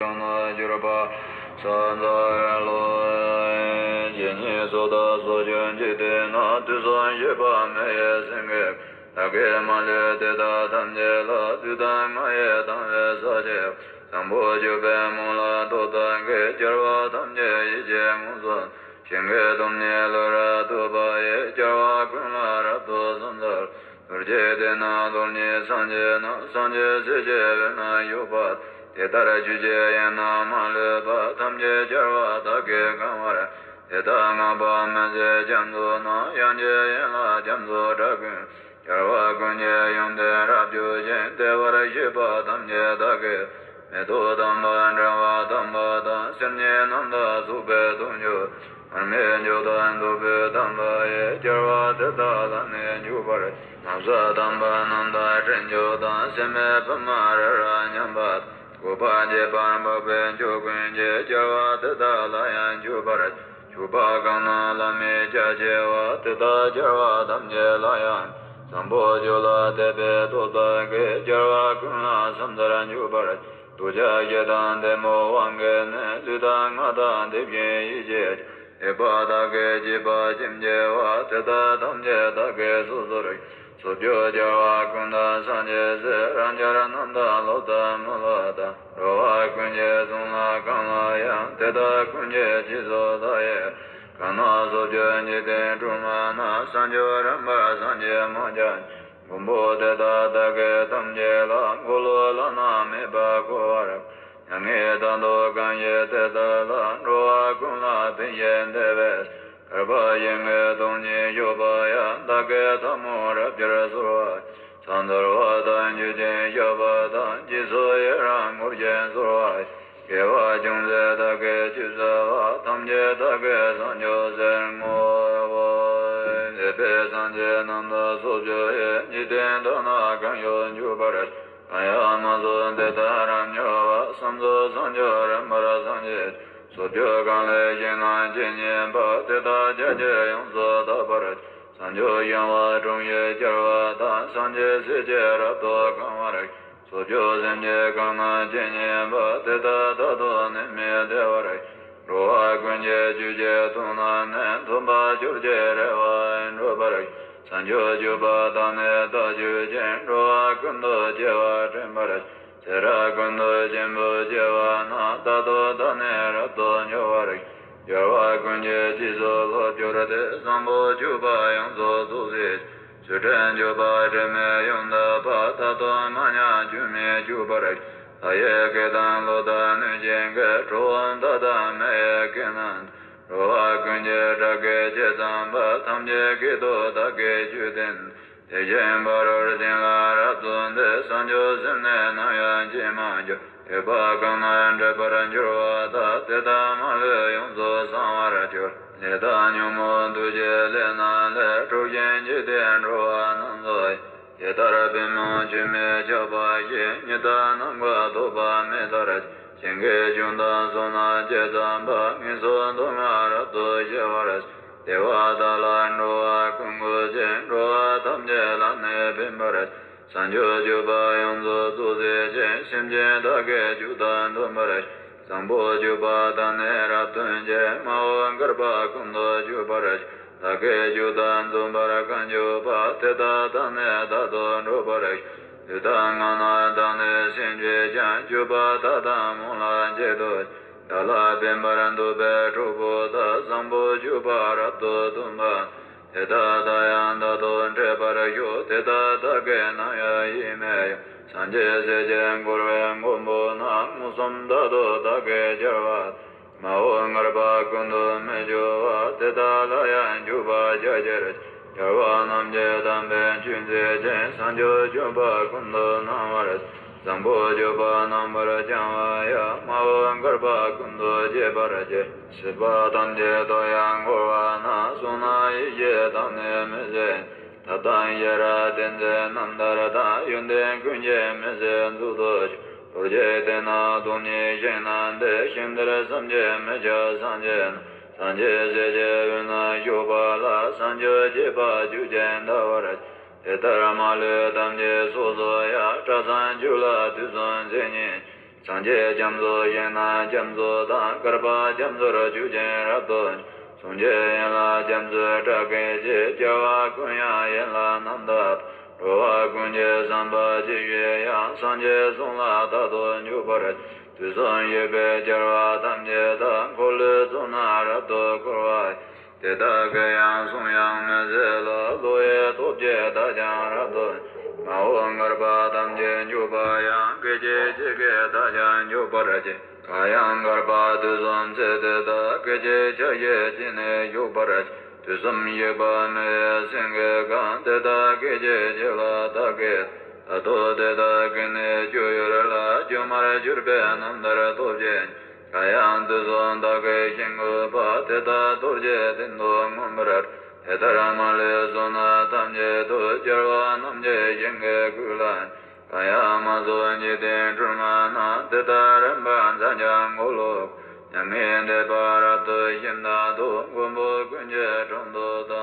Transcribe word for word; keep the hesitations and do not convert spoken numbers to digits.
ཡང་ན་གྱུར་པ། ས་མཚམས་ལོ། ཇི་སྙེད་སུ་དག་སོགས་ཀྱང་འཇིག་རྟེན་ན། དུས་གསུམ་གཤེགས་པ་མི་ཡི་སེང་གེ། བདག་གིས་མ་ལུས་དེ་དག་ཐམས་ཅད་ལ། དུས་དང་ང་ཡི་དང་བའི་ས་གཞི། བཟང་པོ་སྤྱོད་པའི་མོ་ལ་ཐོགས་བདག་གིས། རྒྱལ་བ་ཐམས་ཅད་ཡིད་ཀྱིས་མངོན་སུམ། ཞིང་གི་སྟོང་ཉིད་ལུས་རབ་ཐོབ་པ་ཡི། རྒྱལ་བ་ཀུན་ལ་རབ་ཏུ་ཕྱག་འཚལ་ལོ། རྡོ་རྗེ་གདན་ན་རྡོར་སྙིང་སངས་རྒྱས་རྣམས། སངས་རྒྱས་སྲས་ཀྱི་དབུས་ན་བཞུགས་པ། དེ་ལྟར་ཆོས་ཀྱི་དབྱིངས་རྣམས་མ་ལུས་པ། ཐམས་ཅད་རྒྱལ་བ་དག་གིས་གང་བར། དེ་དག་བསྔགས་པ་སྨྲ་བྱེད་རྒྱ་མཚོ་རྣམས། དབྱངས་ཀྱི་ཡན་ལག་རྒྱ་མཚོའི་སྒྲ་ཀུན། རྒྱལ་བ་ཀུན་གྱི་ཡོན་ཏན་རབ་རྒྱས་ཤིང་། བདེ་བར་གཤེགས་པ་ཐམས་ཅད་བདག་གིས། མེ་ཏོག་དམ་པ་དྲི་བ་དམ་པ་དང་། སིལ་སྙན་རྣམས་དང་བཙོག་པའི་དུག་མཆོག་མར་མེ་མཆོག་དང་བདུག་སྤོས་དམ་པ་ཡིས། རྒྱལ་བ་དེ་དག་ལ་ནི་འཇུག་པར། ན་བཟའ་དམ་པ་རྣམས་དང་སྤྲིན་མཆོག་དང་། སྲན་མའི་བུ་མོ་རི་རབ་མཉམ་པ། བཀོད་པ་རྒྱས་པར་འཕགས་པའི་མཆོག་ཀུན་གྱིས། རྒྱལ་བ་དེ་དག་ལ་ཡང་འཇུག་པར། ཕྱུག་པོ་གང་རྣམས་བླ་མའི་རྒྱ་ཆེ་བ། དེ་དག་རྒྱལ་བ་ཐམས་ཅད་ལ་ཡང་། བཟང་པོ་སྤྱོད་ལ་དད་པས་ཐོགས་བདག་གིས། རྒྱལ་བ་ཀུན་ལ་ཕྱག་འཚལ་འཇུག་པར། ཐུགས་རྗེ་ཆེ་དང་ལྡན་པའི་དབང་གིས་ནི། ལུས་དང་ངག་དང་དེ་བཞིན་ཡིད་ཀྱིས་ཀྱང་། ལེགས་པ་དག་གིས་བགྱིས་པ་ཇི་བགྱིས་པ། དེ་དག་ཐམས་ཅད་བདག་གིས་སོ་སོར། སོ་བརྒྱུད་རྒྱལ་བ་ཀུན་དང་སངས་རྒྱས་སྲས། རང་རྒྱལ་རྣམས་དང་སློབ་དང་མི་སློབ་དང་། འགྲོ་བ་ཀུན་གྱི་གསུང་ལ་གང་ལ་ཡང་། དེ་དག་ཀུན་གྱི་རྗེས་སུ་བདག་ཡི་གང་། སོ་བརྒྱུད་འཇིག་རྟེན་སྒྲོན་མ་རྣམས། བྱང་ཆུབ་རིམ་པར་སངས་རྒྱས་མང་བརྒྱ། མགོན་པོ་དེ་དག་བདག་གིས་ཐམས་ཅད་ལ། འཁོར་ལོ་བླ་ན་མེད་པ་བསྐོར་བར། མྱ་ངན་འདའ་ལྟོགས་གང་ཞིག་དེ་དག་ལ། འགྲོ་བ་ཀུན་ལ་ཕན་ཞིང་བདེ་བའི། བསྐལ་པ་ཞིང་གི་སྟོང་ཉིད་སྤྱོད་པ་ཡང་། བདག་གིས་ཐལ་མོ་རབ་སྦྱར་གསོལ་བ། ཕྱག་འཚལ་བ་དང་མཆོད་ཅིང་བཤགས་པ་དང་། རྗེས་སུ་ཡི་རང་བསྐུལ་ཞིང་གསོལ་བ། དགེ་བ་ཅུང་ཟད་བདག་གིས་ཅི་བསགས་པ། ཐམས་ཅད་བདག་གིས་བྱང་ཆུབ་ཕྱིར་བསྔོའོ། འདས་པའི་སངས་རྒྱས་རྣམས་དང་ཚོགས་སྤྱོད་ཡི། འཇིག་རྟེན་དག་ན་གང་ཞིག་འཇུག་པར། གང་ཡང་མ་ཚོགས་དེ་དག་རབ་མྱུར་བར། བསམ་རྫོགས་བྱང་ཆུབ་རིམ་པར་སངས་རྒྱས། ཚོགས་སྤྱོད་གང་ལེགས་ཤིང་རྣམ་དཔྱོད་ཉེས་པ། དེ་དག་བརྒྱ་བྱིན་ཡོངས་སུ་དག་པར། བྱང་ཆུབ་ཤིང་དབང་དྲུང་གི་རྒྱལ་བ་དང་། སངས་རྒྱས་སྲས་ཀྱིས་རབ་ཏུ་གང་བར། ཚོགས་སྤྱོད་སེམས་བསྐྱེད་གང་རྣམས་ཇི་སྙེད་པ། དེ་དག་རྟག་ཏུ་ནད་མེད་བདེ་བར། འགྲོ་བ་ཀུན་གྱི་རྒྱུད་ཀྱི་དོན་རྣམས་ནི། ཐོབ་པ་ཆོས་ཀྱི་རེ་བ་འགྲུབ་པར། བྱང་ཆུབ་སྤྱོད་པ་དག་ནི་བདག་རྒྱུད་ཅན། འགྲོ་བ་ཀུན་ཏུ་སྐྱེ་བ་དྲན་པར། ཚེ་རབས་ཀུན་ཏུ་ཞིང་དུ་སྐྱེ་བ་ན། རྟག་ཏུ་བདག་ནི་རབ་ཏུ་འབྱུང་བར། རྒྱལ་བ་ཀུན་གྱི་རྗེས་སུ་སློབ་གྱུར་ཏེ། བཟང་པོ་སྤྱོད་པ་ཡོངས་སུ་རྫོགས་སྲིད། ཚུལ་ཁྲིམས་སྤྱོད་པ་དྲི་མེད་ཡོངས་དག་པ། རྟག་ཏུ་མ་ཉམས་སྐྱོན་མེད་སྤྱོད་པར། ལྷ་ཡི་སྐད་དང་ཀླུ་དང་གནོད་སྦྱིན་གྱི། གྲུལ་བུམ་དག་དང་མི་ཡི་སྐད་རྣམས་དང་། འགྲོ་བ་ཀུན་གྱི་སྒྲ་སྐད་ཇི་ཙམ་པ། ཐམས་ཅད་སྐད་དུ་བདག་གིས་ཆོས་བསྟན། དེ་བཞིན་ཕ་རོལ་ཕྱིན་ལ་རབ་རྫོགས་ཏེ། བྱང་ཆུབ་སེམས་ནི་ནམ་ཡང་ཇི་མ་སྐྱེ། སྡིག་པ་གང་རྣམས་སྒྲིབ་པར་འགྱུར་བ་དག། དེ་དག་མ་ལུས་ཡོངས་སུ་བྱང་བར་གྱུར། ལས་དང་ཉོན་མོངས་འདུ་བྱེད་ལས་རྣམས་ལས། གྲོལ་ཞིང་འཇིག་རྟེན་འགྲོ་བ་རྣམས་སུ། ཇི་ལྟར་པུས་མོ་ཆུ་མིག་ཆགས་པ་བཞིན། ཉི་ཟླ་ནམ་མཁའ་ཐོགས་པ་མེ་ལྟར། ཞིང་གི་སྐྱོན་དང་བསོད་ནམས་ཇི་ཙམ་པ། ངན་སོང་སྡུག་བསྔལ་རབ་ཏུ་ཞི་བར། བདེ་བ་དག་ལ་འགྲོ་བ་ཀུན་འགོད་ཅིང་། འགྲོ་བ་ཐམས་ཅད་ལ་ནི་ཕན་པར། བྱང་ཆུབ་སྤྱོད་པ་ཡོངས་སུ་རྫོགས་སྲིད་ཅིང་། སེམས་ཅན་དག་གི་སྤྱོད་དང་མཐུན་པར། བཟང་པོ་སྤྱོད་པ་དག་ནི་རབ་སྟོན་ཅིང་། མ་འོངས་བསྐལ་པ་ཀུན་ཏུ་སྤྱོད་པར། བདག་གི་སྤྱོད་དང་མཚུངས་པར་གང་སྤྱོད་པ། དེ་དག་དང་ནི་རྟག་ཏུ་འགྲོགས་པར། ལུས་དང་ངག་རྣམས་དག་ནི་སེམས་ཀྱིས་ཀྱང་། སྤྱོད་པ་དག་དང་སྨོན་ལམ་གཅིག་ཏུ། བདག་ལ་ཕན་པར་འདོད་པའི་གྲོགས་པོ་དག། བཟང་པོ་སྤྱོད་པ་རབ་ཏུ་སྟོན་པ། དེ་དག་དང་ཡང་རྟག་ཏུ་འཕྲད་པར་ཤོག། དེ་དག་བདག་གིས་ནམ་ཡང་ཡིད་མི་དབྱུང་། སངས་རྒྱས་སྲས་ཀྱིས་བསྐོར་བའི་མགོན་པོ་རྣམས། མངོན་སུམ་རྟག་ཏུ་བདག་གིས་རྒྱལ་བ། མ་འོངས་བསྐལ་པ་ཀུན་ཏུ་མི་སྐྱོ་བ། དེ་དག་ལ་ཡང་འཇུག་པར་བྱ་ཕྱིར། རྒྱལ་བ་རྣམས་ཀྱི་དམ་པའི་ཆོས་མཛད་ཅིང་། བྱང་ཆུབ་སྤྱོད་པ་ཀུན་ཏུ་སྣང་བར། བཟང་པོ་སྤྱོད་པ་རྣམ་པར་སྦྱང་བ་ཡང་། མ་འོངས་བསྐལ་པ་ཀུན་ཏུ་སྤྱད་པར་བྱེད། སྲིད་པ་ཐམས་ཅད་དུ་ཡང་འཁོར་བ་ན། བསོད་ནམས་ཡེ་ཤེས་དག་ནི་མི་ཟད། ཐབས་དང་ཤེས་རབ་ཏིང་འཛིན་རྣམ་ཐར་དང་། ཡོན་ཏན་ཀུན་གྱི་མི་ཟད་མཛོད་དུ་གྱུར། རྡོ་རྗེ་གདན་ན་རྡོར་སྙིང་ཞིང་རྣམས་ཏེ། ཞིང་དེར་སེམས་ཅན་མི་ཁྱབ་སངས་རྒྱས་རྣམས། སངས་རྒྱས་སྲས་ཀྱི་དབུས་ན་བཞུགས་པ་ལ། བྱང་ཆུབ་སྤྱད་པ་རྒྱུད་ཀྱིས་འདའ་བར་བྱ། དེ་ལྟར་མ་ལུས་ཐམས་ཅད་སོ་སོ་ཡང་། སྐྲ་བསང་ཆུ་ལ་དུས་གསུམ་རྗེས་སྙེགས། སངས་རྒྱས་རྒྱ་མཚོ་ཡིན་ན་རྒྱ་མཚོ་དང་། བསྐལ་པ་རྒྱ་མཚོར་ཆུ་ཆེན་རབ་ཏུ་འབྱུང་། གསུང་གཅིག་ཡན་ལག་རྒྱ་མཚོའི་སྒྲ་སྐད་ཀྱིས། རྒྱལ་བ་ཀུན་དབྱངས་ཡན་ལག་རྣམ་དག་པ། འགྲོ་བ་ཀུན་གྱི་བསམ་པ་ཇི་བཞིན་དབྱངས། སངས་རྒྱས་གསུང་ལ་རྟག་ཏུ་འཇུག་པར་བྱེད། དུས་གསུམ་ཡོད་པའི་རྒྱལ་བ་ཐམས་ཅད་དག །འཁོར་ལོའི་གཙུག་ན་རབ་ཏུ་བསྐོར་བ། དེ་དག་གི་ཡང་གསུང་དབྱངས་མི་ཟད་ལ། བློ་ཡི་སྟོབས་ཀྱིས་བདག་ཀྱང་རབ་ཏུ། མ་འོངས་བསྐལ་པ་ཐམས་ཅད་འཇུག་པ་ཡང་། སྐད་ཅིག་གཅིག་གིས་བདག་ཀྱང་འཇུག་པར་བྱེད། གང་ཡང་བསྐལ་པ་དུས་གསུམ་ཚེ་དེ་དག །སྐད་ཅིག་ཆ་ཤས་གཅིག་ནས་འཇུག་པར་བྱེད། དུས་གསུམ་ཡོད་པ་མི་ཡི་སེང་གེ་གང་། དེ་དག་སྐད་ཅིག་གཅིག་ལ་བདག་གིས། ད་ལྟོ་དེ་དག་གི་ནི་སྤྱོད་ཡུལ་ལ། སྒྱུ་མར་གྱུར་པའི་རྣམ་ཐར་སྟོབས་ཀྱིས། གང་ཡང་དུས་གསུམ་བདག་གིས་ཞིང་བཀོད་པ། དེ་དག་སྟོབས་ཀྱིས་སྟེང་དུ་མངོན་པར། དེ་ལྟར་མ་ལུས་གཙུག་ན་ཐམས་ཅད་དུ། རྒྱལ་བ་རྣམས་ཀྱི་ཞིང་གི་སྐུ་ལ། གང་ཡང་མ་གསུངས་འཇིག་རྟེན་སྒྲོན་མ་རྣམས། དེ་དག་རིམ་པར་མཚན་བྱང་འཁོར་ལོ། མྱ་ངན་འདས་པ་རབ་ཏུ་ཞི་ལྟར་དུ། མགོན་པོ་ཀུན་གྱི་དྲུང་དུ་བདག